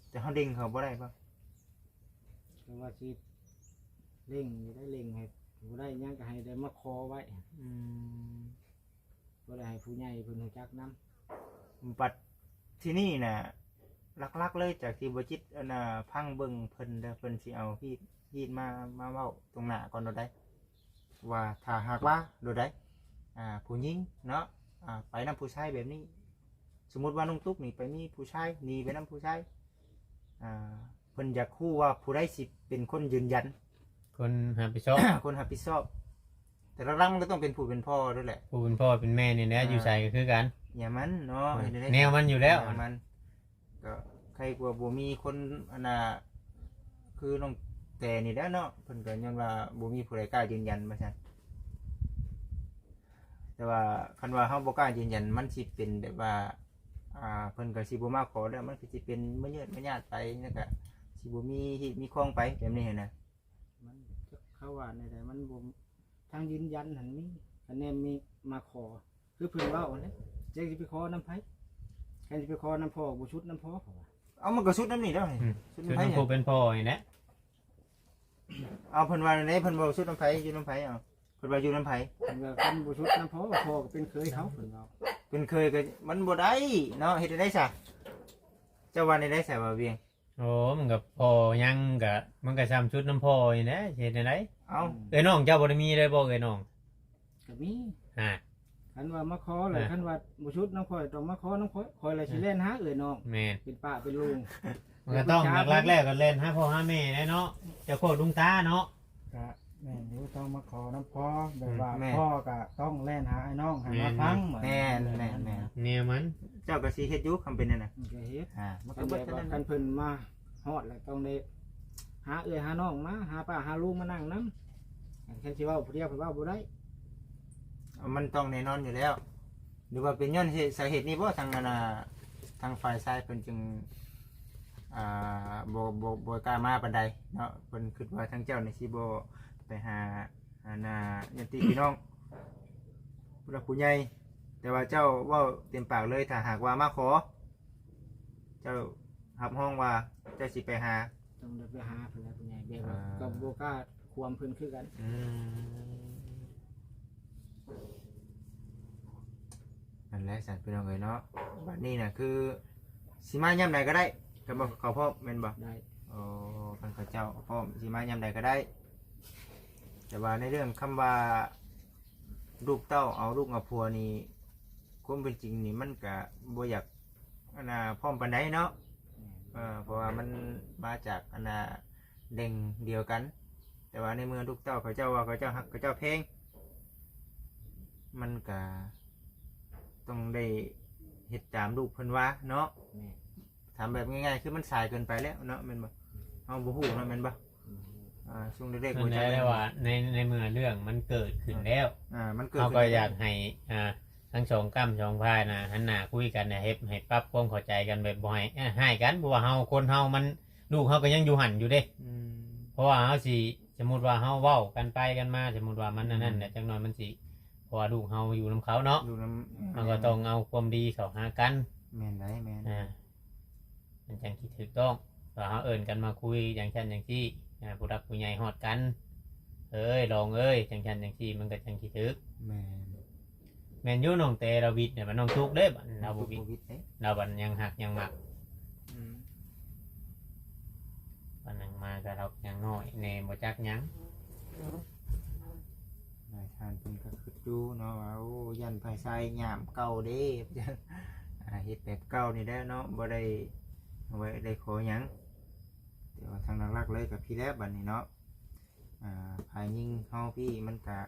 ແຕ່ເຮົາເລັ່ງເຂົາບໍ່ໄດ້ບໍ່? ກໍວ່າຊິເລັ່ງຢູ່ໄດ໋ ເລັ່ງໃຫ້ ບໍ່ໄດ້ຫຍັງກໍໃຫ້ໄດ້ມາຂໍໄວ້ ອືມ ບໍ່ໄດ້ໃຫ້ຜູ້ໃຫຍ່ເພິ່ນຮູ້ຈັກນຳ ບັດທີນີ້ນະ ຫຼັກໆເລີຍ ຈາກທີ່ບໍ່ຈິດ ອັນນ່າ ຟັງເບິ່ງເພິ່ນເດີ ເພິ່ນຊິເອົາຮີດ ຮີດມາ ມາເວົ້າຕົງໜ້າກ່ອນໂດດໃດ ວ່າຖ້າຫາກວ່າໂດດໃດ ອ່າ ຜູ້ຍິງເນາະ ອ່າ ໄປນຳຜູ້ຊາຍແບບນີ້ ສົມມຸດວ່ານ້ອງຕຸກນີ້ໄປມີຜູ້ຊາຍ ໜີໄປນຳຜູ້ຊາຍ ອ່າ ເພິ່ນຢາກຮູ້ວ່າຜູ້ໃດຊິເປັນຄົນຢືນຢັນ ຄົນຮັບຜິດຊອບ ຄົນຮັບຜິດຊອບ ແຕ່ຫຼັກໆມັນກໍຕ້ອງເປັນຜູ້ເປັນພໍ່ໂດດແຫຼະ ຜູ້ເປັນພໍ່ເປັນແມ່ນີ້ແຫຼະ ອ່າ ຢູ່ໃສກໍຄືກັນ ຢ່າມັນເນາະ ເອີ ເຮັດແນວໃດ ແນວມັນຢູ່ແລ້ວ ຢ່າມັນ ກໍໃຄກວ່າບໍ່ມີຄົນ ອັນນ່າ ຄືນ້ອງແຕນີ້ແຫຼະເນາະ ເພິ່ນກໍຍ້ອນວ່າບໍ່ມີຜູ້ໃດກ້າຢືນຢັນວ່າຊັ້ນ ແຕ່ວ່າຄັນວ່າເຮົາບໍ່ກ້າຢືນຢັນ ມັນຊິເປັນແບບວ່າ ອ່າ ເພິ່ນກໍຊິບໍ່ມາຂໍແລ້ວ ມັນກໍຊິເປັນມະຍືດມະຍາດໄປ ແລ້ວກໍຊິບໍ່ມີຮີດມີຄອງໄປແບບນີ້ຫັ້ນນະ ມັນ ເຂົາວ່າແນວໃດ ມັນບໍ່ ທາງຢືນຢັນຫັ້ນມີ ຄັນແນມມີມາຂໍ ຄືເພິ່ນເວົ້າຫັ້ນແຫຼະ ຈັກຊິໄປຂໍນຳໃຜ ຄັນຊິໄປຂໍນຳພໍ່ ບໍ່ຊຸດນຳພໍ່ ເຂົາວ່າ ເອົາ ມັນກໍຊຸດນຳນີ້ແລ້ວ ອືມ ຊຸດນຳໃຜ ຊຸດນຳຜູ້ເປັນພໍ່ນີ້ແຫຼະ ເອົາ ເພິ່ນວ່າແນວໃດ ເພິ່ນບໍ່ຊຸດນຳໃຜ ຢູ່ນຳໃຜ ເອົາ ເພິ່ນວ່າຢູ່ນຳໃຜ ເພິ່ນວ່າຄັນບໍ່ຊຸດນຳພໍ່ ພໍ່ກໍເປັນເຂີຍເຂົາ ເພິ່ນເວົ້າ ເປັນເຂີຍກໍມັນບໍ່ໄດ້ເນາະ ເຮັດຈັ່ງໃດຊະ ເຈົ້າວ່າແນວໃດຊະ ບ່າວວຽງ? ໂອ້ ມັນກໍພໍຍັງ ກໍ ມັນກໍຊ່ຳຊຸດນຳພໍ່ນີ້ແຫຼະ ຊິເຮັດແນວໃດ? ເອົ້າ ເອື້ອຍນ້ອງເຈົ້າບໍ່ໄດ້ມີເລີຍບໍ່ ເອື້ອຍນ້ອງ? ກໍມີ ຮະ ຄັນວ່າມາຂໍແລ້ວ ຮະ ຄັນວ່າບໍ່ຊຸດນຳຂ້ອຍ ຕ້ອງມາຂໍນຳຂ້ອຍ ຂ້ອຍລະຊິແລ່ນຫາເອື້ອຍນ້ອງ ແມ່ນ ເປັນປ້າເປັນລຸງ ມັນກໍຕ້ອງ ແຕ່ປຶກສາ ຫຼັກໆແລ້ວກໍແລ່ນຫາພໍ່ຫາແມ່ແຫຼະເນາະ ເຈົ້າໂຄດລຸງຕາເນາະ ກະ ແມ່ນຢູ່ ຕ້ອງມາຂໍນຳພໍ່ ແບບວ່າ ອືມ ແມ່ນ ພໍ່ກໍຕ້ອງແລ່ນຫາອ້າຍນ້ອງໃຫ້ມາ ແມ່ນ ຟັງ ແມ່ນ ແມ່ນ ແມ່ນ ແນວມັນ ເຈົ້າກໍຊິເຮັດຢູ່ ຄຳເປັນແນວນັ້ນ ມັນກໍເຮັດ ອ່າ ມັນກໍເບິດເທົ່ານັ້ນ ຄັນເພິ່ນມາຮອດແລ້ວ ຕ້ອງໄດ້ຫາເອື້ອຍຫານ້ອງມາ ຫາປ້າຫາລຸງມານັ່ງນຳ ຄັນຊິເວົ້າຜູ້ດຽວ ເພິ່ນເວົ້າບໍ່ໄດ້ ມັນຕ້ອງແນ່ນອນຢູ່ແລ້ວ ຫຼືວ່າເປັນຍ້ອນເຫດ ສາເຫດນີ້ບໍ່ ທາງ ອັນນ່າ ທາງຝ່າຍຊາຍເພິ່ນຈຶ່ງ ອ່າ ບໍ່ ບໍ່ ບໍ່ກ້າມາປານໃດເນາະ ເພິ່ນຄິດວ່າທາງເຈົ້ານີ້ຊິບໍ່ໄປຫາ ອັນນ່າ ຍາດຕິພີ່ນ້ອງ ຜູ້ຫຼັກຜູ້ໃຫຍ່ ແຕ່ວ່າເຈົ້າເວົ້າເຕັມປາກເລີຍ ຖ້າຫາກວ່າມາຂໍ ເຈົ້າຮັບຮອງວ່າເຈົ້າຊິໄປຫາ ຕ້ອງໄດ້ໄປຫາເພິ່ນແຫຼະ ຜູ້ໃຫຍ່ ແບບວ່າ ອ່າ ກໍບໍ່ກ້າຂວາມເພິ່ນຄືກັນ ອືມ ນັ້ນແຫຼະຊັ້ນພີ່ນ້ອງເອີຍເນາະ ບັດນີ້ນະຄືຊິມາຍາມໃດກໍໄດ້ ຄັນວ່າເຂົາພ້ອມແມ່ນບໍ່? ໄດ້ ໂອ້ ຄັນເຂົາເຈົ້າພ້ອມຊິມາຍາມໃດກໍໄດ້ ແຕ່ວ່າໃນເລື່ອງຄຳວ່າລູກເຕົ້າເອົາລູກເອົາຜົວນີ້ ຄວາມເປັນຈິງນີ້ມັນກະບໍ່ຢາກ ອັນນ່າ ພ້ອມປານໃດເນາະ ເອີ ເພາະວ່າມັນມາຈາກ ອັນນ່າ ແຫຼ່ງດຽວກັນ ແຕ່ວ່າໃນເມື່ອລູກເຕົ້າເຂົາເຈົ້າວ່າເຂົາເຈົ້າຮັກເຂົາເຈົ້າແພງ ມັນກະຕ້ອງໄດ້ເຮັດຕາມລູກເພິ່ນວ່າເນາະ ແມ່ນ ຖາມແບບງ່າຍໆ ຄືມັນສາຍເກີນໄປແລ້ວເນາະ ແມ່ນບໍ່? ເຮົາບໍ່ຮູ້ເນາະ ແມ່ນບໍ່? ອືມ ອ່າ ຊ່ວງເດັກໆ ເພິ່ນ ຫົວໃຈ ແລ້ວວ່າໃນ ໃນເມື່ອເລື່ອງມັນເກີດຂຶ້ນແລ້ວ ອ່າ ມັນເກີດ ເຮົາກໍ ຂຶ້ນແລ້ວ ຢາກໃຫ້ ອ່າ ທັງສອງກ້ຳສອງຝ່າຍນະ ຫັນໜ້າຄຸຍກັນນະ ເຮັດໃຫ້ປັບຄວາມເຂົ້າໃຈກັນ ແບບບໍ່ໃຫ້ ອ່າ ຮ້າຍກັນ ເພາະວ່າເຮົາ ຄົນເຮົາມັນ ລູກເຮົາກໍຍັງຢູ່ຫັ້ນຢູ່ເດ້ ອືມ ເພາະວ່າເຮົາຊິ ສົມມຸດວ່າເຮົາເວົ້າກັນໄປກັນມາ ສົມມຸດວ່າມັນ ອືມ ອັນນັ້ນແຫຼະ ຈັກໜ້ອຍມັນຊິ ເພາະວ່າລູກເຮົາຢູ່ນຳເຂົາເນາະ ຢູ່ນຳ ເຮົາກໍຕ້ອງເອົາຄວາມດີເຂົ້າຫາກັນ ແມ່ນໃດ໋ ແມ່ນ ອ່າ ມັນຈັ່ງຊິຖືກຕ້ອງ ວ່າເຮົາເອີ້ນກັນມາຄຸຍຈັ່ງຊັ້ນຈັ່ງຊີ້ ອ່າ ຜູ້ຫຼັກຜູ້ໃຫຍ່ຮອດກັນ ເອີຍ ລອງເອີຍ ຈັ່ງຊັ້ນຈັ່ງຊີ້ ມັນກໍຈັ່ງຊິຖືກ ແມ່ນ ແມ່ນຢູ່ ນ້ອງແຕ່ລາວວິດເດ້ ບັດນ້ອງຕຸກເດ້ ບັດລາວບໍ່ວິດ ນ້ອງຕຸກບໍ່ວິດເດ້ ລາວບັດຍັງຮັກຍັງມັກ ອືມ ບັດຍັງມາກໍລາວຍັງນ້ອຍແດ່ ບໍ່ຈັກຫຍັງ ນາຍທ່ານເພິ່ນກໍຄິດຢູ່ເນາະວ່າ ໂອ້ ຢ້ານຝ່າຍຊາຍຍາມເກົ່າເດ້ ອ່າ ເຮັດແບບເກົ່ານີ້ແຫຼະເນາະ ບໍ່ໄດ້ ບໍ່ໄດ້ຂໍຫຍັງ ແຕ່ວ່າທາງຫຼັກໆເລີຍກໍພີ້ແລ້ວບັດນີ້ເນາະ ອ່າ ຝ່າຍຍິງເຮົາພີ້ມັນກະ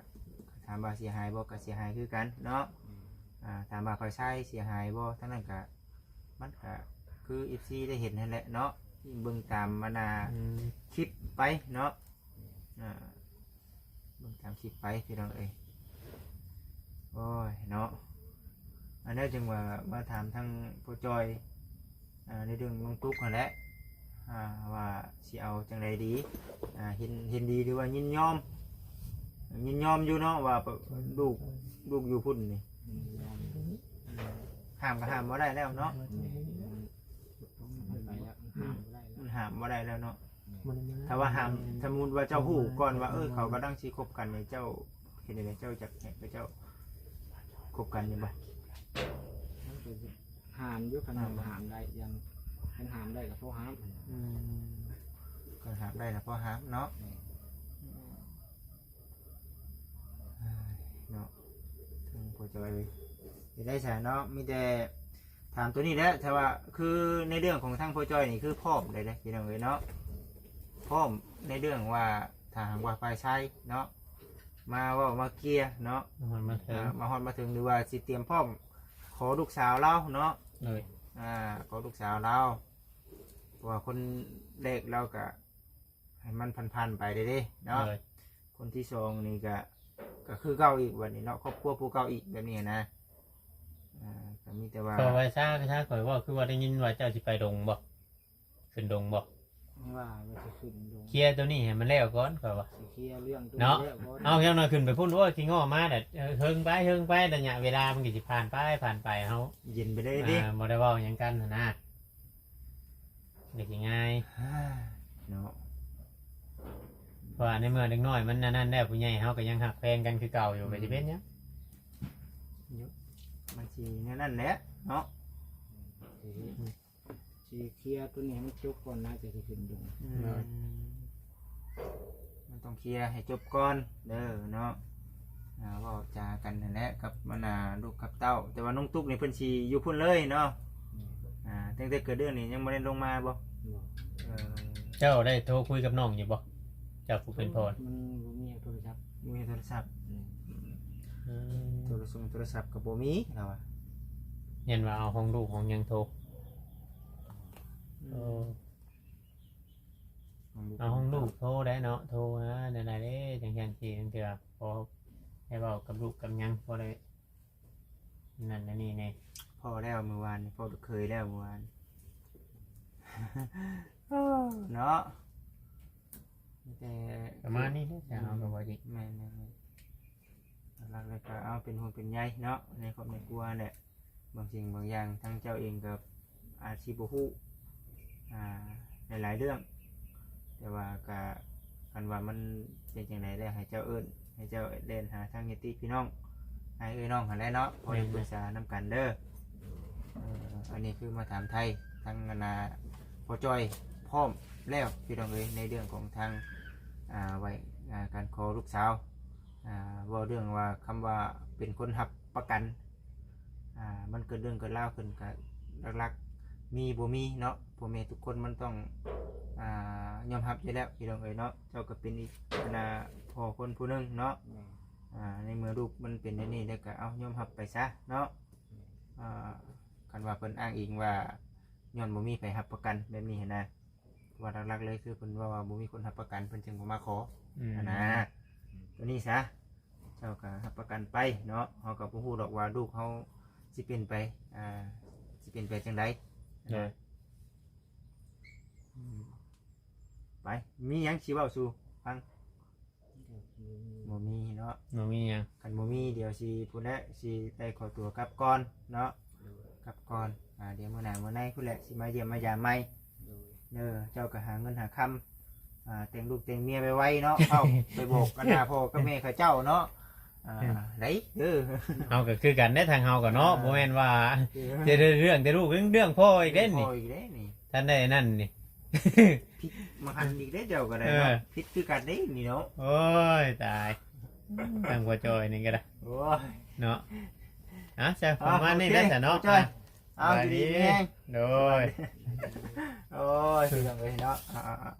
ຖາມວ່າເສຍຫາຍບໍ່ ກະເສຍຫາຍຄືກັນເນາະ ອືມ ອ່າ ຖາມວ່າຝ່າຍຊາຍເສຍຫາຍບໍ່ ທາງນັ້ນກະ ມັນກະຄືເອັຟຊີໄດ້ເຫັນຫັ້ນແຫຼະເນາະ ເບິ່ງຕາມ ອັນນ່າ ອືມ ຄລິບໄປເນາະ ອ່າ ເບິ່ງຕາມຄລິບໄປພີ່ນ້ອງເອີຍ ໂອ້ຍເນາະ ອັນນັ້ນຈຶ່ງວ່າມາຖາມທາງພໍ່ຈ່ອຍ ອ່າ ໃນເລື່ອງນ້ອງຕຸກຫັ້ນແຫຼະ ອ່າ ວ່າຊິເອົາຈັ່ງໃດດີ ອ່າ ເຫັນ ເຫັນດີ ຫຼືວ່າຍິນຍອມ ຍິນຍອມຢູ່ເນາະ ວ່າລູກ ລູກຢູ່ພຸ້ນນີ້ ຫ້າມກໍຫ້າມບໍ່ໄດ້ແລ້ວເນາະ ມັນຫ້າມບໍ່ໄດ້ແລ້ວເນາະ ຖ້າວ່າຫ້າມ ສົມມຸດວ່າເຈົ້າຮູ້ກ່ອນວ່າ ເອີ ເຂົາກຳລັງຊິຄົບກັນນີ້ ເຈົ້າເຮັດຈັ່ງໃດ ເຈົ້າຢາກໃຫ້ເຂົາເຈົ້າຄົບກັນຢູ່ບໍ່? ຫ້າມຢູ່ ຄັນຫ້າມ ຫ້າມໄດ້ ຢ່າງ ຄັນຫ້າມໄດ້ກໍພໍຫ້າມ ອືມ ຄັນຫ້າມໄດ້ກໍພໍຫ້າມເນາະ ແມ່ນ ເນາະ ເຖິງພໍ່ຈ່ອຍເຮັດໄດ້ຊະເນາະ ມີແຕ່ຖາມໂຕນີ້ແຫຼະ ຖ້າວ່າຄືໃນເລື່ອງຂອງທາງພໍ່ຈ່ອຍນີ້ ຄືພ້ອມໄດ້ເດ້ພີ່ນ້ອງເອີຍເນາະ ພ້ອມໃນເລື່ອງວ່າ ຖ້າຫາກວ່າຝ່າຍຊາຍເນາະ ມາເວົ້າມາເກ່ຍເນາະ ມາຮອດມາເຖິງ ອ່າ ມາຮອດມາເຖິງ ຫຼືວ່າຊິຕຽມພ້ອມຂໍລູກສາວລາວເນາະ ໂດຍ ອ່າ ຂໍລູກສາວລາວ ເພາະວ່າຄົນແລກລາວກະໃຫ້ມັນຜ່ານໆໄປເດ້ເນາະ ໂດຍ ຄົນທີສອງນີ້ກະ ກະຄືເກົ່າອີກບັດນີ້ເນາະ ຄອບຄົວຜູ້ເກົ່າອີກແບບນີ້ນະ ອ່າ ກະມີແຕ່ວ່າ ເຈົ້າໄວ້ຊາ ຊາ ຂ້ອຍເວົ້າຄືວ່າໄດ້ຍິນວ່າເຈົ້າຊິໄປດົງບໍ່? ຂຶ້ນດົງບໍ່? ວ່າວ່າຊິຂຶ້ນດົງ ເຄຍໂຕນີ້ໃຫ້ມັນແລ້ວກ່ອນ ຂ້ອຍວ່າ ຊິເຄຍເລື່ອງໂຕນີ້ ເນາະ ແລ້ວກ່ອນ ເອົາ ຢ່າງໜ້ອຍຂຶ້ນໄປພຸ້ນ ໂອ້ຍ ຂີ້ງໍ້ມາແລ້ວ ເຮີງໄປ ເຮີງໄປ ໄລຍະເວລາມັນກໍຊິຜ່ານໄປ ຜ່ານໄປ ເຮົາເຢັນໄປເລີຍເດ້ ອ່າ ບໍ່ໄດ້ເວົ້າຫຍັງກັນຫັ້ນນະ ກໍຊິງ່າຍ ເນາະ ເພາະວ່າໃນເມື່ອເດັກນ້ອຍມັນອັນນັ້ນແລ້ວ ຜູ້ໃຫຍ່ເຮົາກໍຍັງຮັກແພງກັນຄືເກົ່າຢູ່ ອືມ ກໍຊິເປັນຫຍັງ ຢູ່ ມັນຊິແນວນັ້ນແຫຼະເນາະ ອືມ ຊິເຄຍໂຕນີ້ໃຫ້ມັນຈົບກ່ອນນະ ຈັ່ງຊິຂຶ້ນດົງ ອືມ ໂດຍ ມັນຕ້ອງເຄຍໃຫ້ຈົບກ່ອນເດີເນາະ ອ່າ ເວົ້າຈາກັນຫັ້ນແຫຼະ ກັບບັນດາລູກກັບເຕົ້າ ແຕ່ວ່ານ້ອງຕຸກນີ້ເພິ່ນຊິຢູ່ພຸ້ນເລີຍເນາະ ອືມ ອ່າ ຕັ້ງແຕ່ເກີດເລື່ອງນີ້ຍັງບໍ່ໄດ້ລົງມາບໍ່? ບໍ່ ເອີ ເຈົ້າໄດ້ໂທຄຸຍກັບນ້ອງຢູ່ບໍ່? ເຈົ້າຜູ້ເປັນພໍ່ ມັນບໍ່ມີໂທລະສັບ ບໍ່ມີໂທລະສັບ ອືມ ໂທລະສົງໂທລະສັບກໍບໍ່ມີລາວວ່າ ຢ້ານວ່າເອົາຂອງລູກຂອງຫຍັງໂທ ອືມ ເອີ ຂອງລູກ ເອົາຂອງລູກໂທໄດ້ເນາະ ໂທຫາແນວໃດເດ້ ຈັ່ງຊັ້ນຊິ ລາງເທື່ອພໍໄດ້ເວົ້າກັບລູກກັບຫຍັງ ພໍໄດ້ ນັ້ນອັນນີ້ແດ່ ພໍແລ້ວມື້ວານນີ້ ພໍລູກເຂີຍແລ້ວມື້ວານ ເນາະ ມີແຕ່ປະມານນີ້ແຫຼະ ເຮົາກໍບໍ່ຊິ ແມ່ນໆໆ ຫຼັກໆ ແລ້ວກໍເອົາເປັນຫ່ວງເປັນໃຍເນາະ ໃນຄອບໃນຄົວແຫຼະ ບາງສິ່ງບາງຢ່າງ ທາງເຈົ້າເອງກໍອາດຊິບໍ່ຮູ້ ອ່າ ຫຼາຍໆເລື່ອງ ແຕ່ວ່າກະ ຄັນວ່າມັນເປັນຈັ່ງໃດແລ້ວ ໃຫ້ເຈົ້າເອີ້ນ ໃຫ້ເຈົ້າແລ່ນຫາທາງຍາດຕິພີ່ນ້ອງ ອ້າຍເອື້ອຍນ້ອງຫັ້ນແຫຼະເນາະ ພໍໄດ້ ແມ່ນໆ ປຶກສານຳກັນເດີ. ເອີ ອັນນີ້ຄືມາຖາມໄຖ່ທາງອັນນ່າ ພໍ່ຈ້ອຍພ້ອມແລ້ວພີ່ນ້ອງເອີຍ ໃນເລື່ອງຂອງທາງ ອ່າ ໄວ້ ອ່າ ການຂໍລູກສາວ ອ່າ ເວົ້າເລື່ອງວ່າ ຄຳວ່າເປັນຄົນຮັບປະກັນ ອ່າ ມັນເກີດເລື່ອງເກີດລາວຂຶ້ນ ກະຫຼັກໆ ມີບໍ່ມີເນາະ ພໍ່ແມ່ທຸກຄົນມັນຕ້ອງ ອ່າ ຍອມຮັບຢູ່ແລ້ວພີ່ນ້ອງເອີຍເນາະ. ເຈົ້າກໍເປັນອີກ ອັນນ່າ ພໍ່ຄົນຜູ້ໜຶ່ງເນາະ ແມ່ນ ອ່າ ໃນເມື່ອລູກມັນເປັນແນວນີ້ ແລ້ວກໍເອົາຍອມຮັບໄປຊະເນາະ ແມ່ນ ອ່າ ຄັນວ່າເພິ່ນອ້າງອີງວ່າ ຍ້ອນບໍ່ມີໃຜຮັບປະກັນແບບນີ້ຫັ້ນນະ ວ່າຫຼັກໆເລີຍຄືເພິ່ນເວົ້າວ່າບໍ່ມີຄົນຮັບປະກັນ ເພິ່ນຈຶ່ງບໍ່ມາຂໍ ອືມ ຫັ້ນນະ ອືມ ຕົວນີ້ຊະ ເຈົ້າກໍຮັບປະກັນໄປເນາະ ເຮົາກໍບໍ່ຮູ້ດອກວ່າລູກເຮົາຊິເປັນໄປ ອ່າ ຊິເປັນໄປຈັ່ງໃດ ໂດຍ ອືມ ໄປ ມີຫຍັງຊິເວົ້າສູ່ຟັງ? ບໍ່ມີເນາະ ບໍ່ມີຫຍັງ ຄັນບໍ່ມີດຽວຊິພຸ້ນແຫຼະ ຊິໄດ້ຂໍຕົວກັບກ່ອນເນາະ ໂດຍ ກັບກ່ອນ ອ່າ ດຽວມື້ໜ້າມື້ໃນພຸ້ນແຫຼະ ຊິມາຢ້ຽມມາຢາມໃໝ່ ໂດຍ ເດີ ເຈົ້າກໍຫາເງິນຫາຄຳ ອ່າ ແຕ່ງລູກແຕ່ງເມຍໄວໆເນາະ ເອົາໄປບອກກັນໜ້າພໍ່ກັບແມ່ເຂົາເຈົ້າເນາະ ອ່າ ອືມ ໄດ້ເດີ ເຮົາກໍຄືກັນເດ້ ທາງເຮົາກໍເນາະ ອ່າ ບໍ່ແມ່ນວ່າ ເອີ ຈະໄດ້ເລື່ອງແຕ່ລູກ ເລື່ອງພໍ່ອີກເດ້ນີ້ ພໍ່ອີກເດ້ນີ້ ທ່ານໄດ້ອັນນັ້ນນີ້ ຜິດມາຫັນອີກເດ້ເຈົ້າກໍໄດ້ເນາະ ເອີ ຜິດຄືກັນເດ້ນີ້ເນາະ ໂອ້ຍ ຕາຍ ທາງພໍ່ຈ້ອຍນີ້ກໍໄດ້ ໂອ້ຍ ເນາະ ອ່ະ ຊະ ເອົາ ປະມານນີ້ແຫຼະຊະເນາະ ໂອເຄ ພໍ່ຈ້ອຍ ອ່ະ ເອົາ ສະບາຍດີ ຢູ່ດີມີແຮງ ໂດຍ ໂອ້ຍ ພີ່ນ້ອງເອີຍເນາະ ອ່າ